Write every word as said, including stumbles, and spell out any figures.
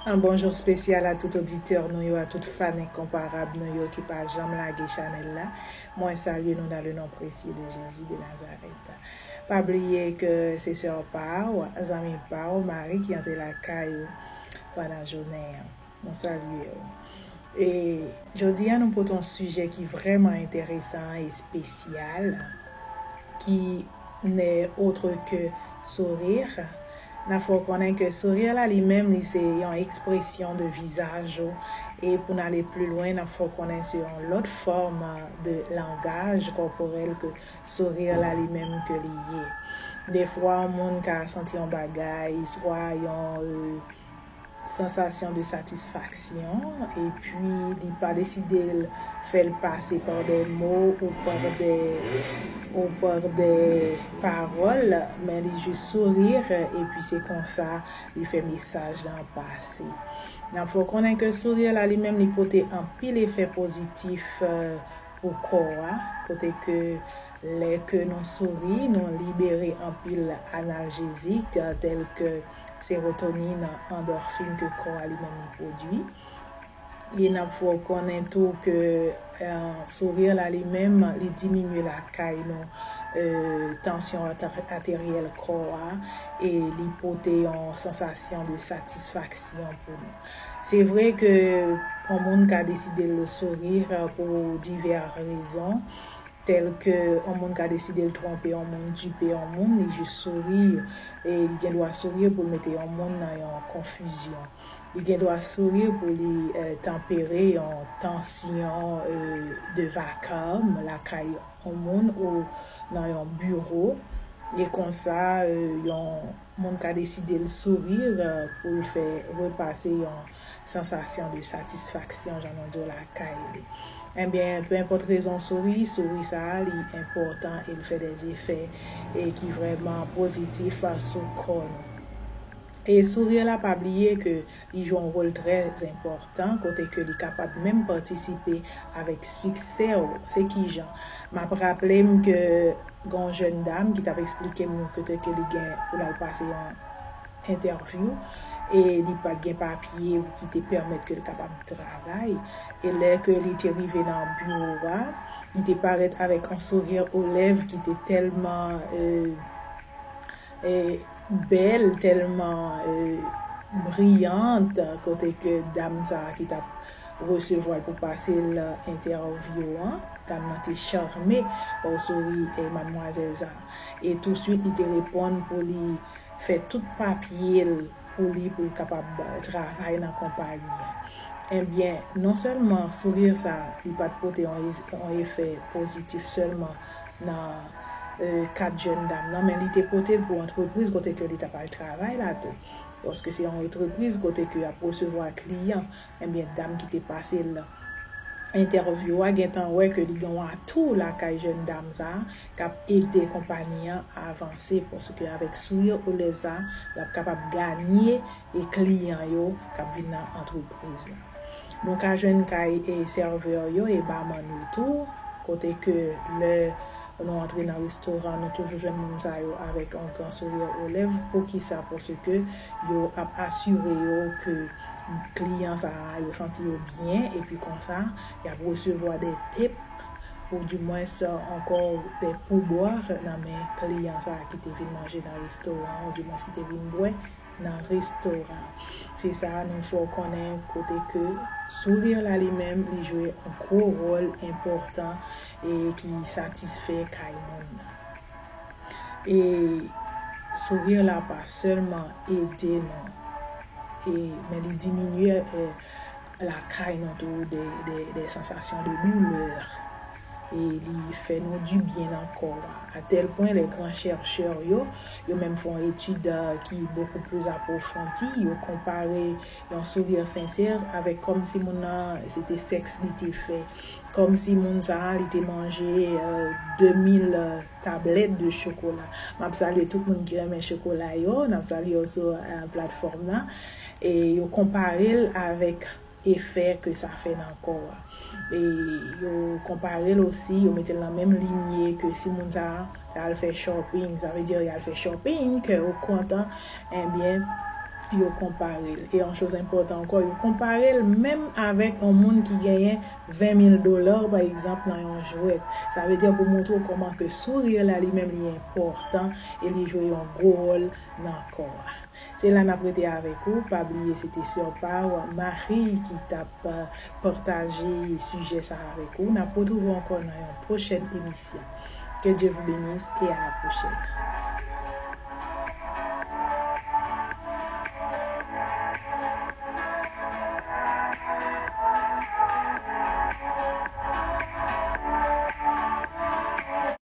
Un bonjour spécial à tout auditeur nou yo, à tout fan enkonparab nou yo ki pa janm lage chanèl la. Mwen salye nou dans le nom précieux de Jésus de Nazareth. Pa bliye ke se sè pa w, zanmi pa w, Marie ki antre lakay ou pandan jounen an. Nou salye w. E jodi a nou pote yon sijè ki vrèman enteresan, espesyal, ki n'est autre que sourire. N ap fè w konnen ke sourire la li menm li se yon ekspresyon de vizaj ou. E pou n ale pli lwen, n ap fè w konnen se yon lòt fòm de langaj kòporèl ke sourire la li menm ke li ye. Defwa, yon moun ka santi yon bagay, swa yon, euh, sansasyon de satisfaksyon, epi li pa deside l fè l pase pa de mo ou pa de, ou pa de pawòl, men li jis sourire, epi se konsa li fè mesaj lan pase. N ap fè w konnen ke sourire la li menm li pote anpil efè pozitif, euh, pou kò a, kote ke lè ke nou souri, nou libere anpil analjezik, tèl ke serotonin, andòfin ke kò a li menm li pwodui. E n ap fè w konnen tou ke, euh, sourire la li menm, li diminye lakay nou, euh, tansyon ate-, ateryèl kò a, e li pote yon sansasyon de satisfaksyon pou nou. Se vre ke yon moun ka deside l souri pou divè rezon, tèl ke yon moun ka deside l twonpe yon moun, dipe yon moun, li jis souri, e li gen dwa souri pou l mete yon moun nan yon konfizyon. Li gen dwa souri pou li, eh, tanpere yon tansyon, eh, de vakam lakay yon moun ou nan yon biwo. E konsa, eh, yon moun ka deside l souri, eh, pou l fè repase yon sansasyon de satisfaksyon, jan nou di w, lakay li. Ebyen, pe enpòt rezon souri, souri sa a, li enpòtan e l fè de efè e ki vrèman pozitif sou kò nou. E souri la, pa bliye ke li jwe yon wòl trè enpòtan, kote ke li kapab menm patisipe avèk siksè w. Se kijan? M ap raple m ke gen yon jèn dam ki t ap eksplike m kote ke li gen pou l al pase yon entèvyou, e li pa t gen papye ki te pèmèt ke l kapab travay. E lè ke li te rive nan biwo a, li te parèt avèk yon souri o lèv ki te tèlman, eh, eh, bèl, tèlman, eh, briyant, kote ke dam sa a ki t ap resevwa l pou pase l entèvyou an, dam nan te chame pa souri, eh, madmwazèl sa a. E touswit, li te reponn pou li fè tout papye l pou li, pou l kapab, eh, travay nan konpayi an. Ebyen, non sèlman souri sa a, li pa t pote yon, yon efè pozitif sèlman nan, eh, kad jèn dam nan, men li te pote l pou antrepriz kote ke li t ap al travay la tou. Paske se yon antrepriz kote ke y ap resevwa kliyan. Ebyen, dam ki te pase l entèvyou a gentan wè ke li gen yon atou lakay jèn dam sa a k ap ede konpayi an avanse, paske avèk souri o lèv sa a, l ap kapab ganye e kliyan yo k ap vin nan antrepriz la. Nou ka jwenn kay e sèvè yo e bamann yo tou, kote ke lè nou antre nan restoran, nou toujou jwenn moun sa yo avèk yon gran souri o lèv. Poukisa? Paske yo ap asire yo ke kliyan sa a, yo santi yo byen, epi konsa, y ap resevwa de tip, ou dimwens ankò de poubwa nan men kliyan sa a ki te vin manje nan restoran, ou dimwens ki te vin bwè nan restoran. Se sa nou fè w konnen kote ke souri la li menm, li jwe yon gwo wòl enpòtan e ki satisfè kay moun nan. E souri la pa sèlman ede nou, e, men li diminye, eh, lakay nou tou de, de, de sansasyon de doulè. E li fè nou dibyen nan kò a. A tèl pwen, lè gran chèchè yo, yo menm fè yon etid, eh, ki bokou pli apwofondi, yo konpare yon souri sensè avèk kòmsi moun nan, se te sèks li te fè. Kòmsi moun sa a, li te manje, eh, de mil, eh, tablèt de chokola. M ap salye tout moun ki renmen chokola yo. N ap salye yo sou, eh, platfòm nan. E yo konpare l avèk efè ke sa fè nan kò a. E yo konpare l osi, yo mete l nan menm linye ke si moun sa a al fè shopping, sa vle di y al fè shopping, kè yo kontan, ebyen, yo konpare l. E yon choz enpòtan ankò, yo konpare l menm avèk yon moun ki genyen ven mil dola, pa egzanp, nan yon jwèt. Sa vle di pou montre w kòman ke souri la li menm li enpòtan e li jwe yon gwo wòl nan kò a. Se la n ap rete avèk ou. Pa bliye, se te sè pa w, Marie, ki t ap, euh, pataje sijè sa avèk ou. N ap retwouve w ankò nan yon pwochèn emisyon. Que Dieu vous bénisse et à la prochaine.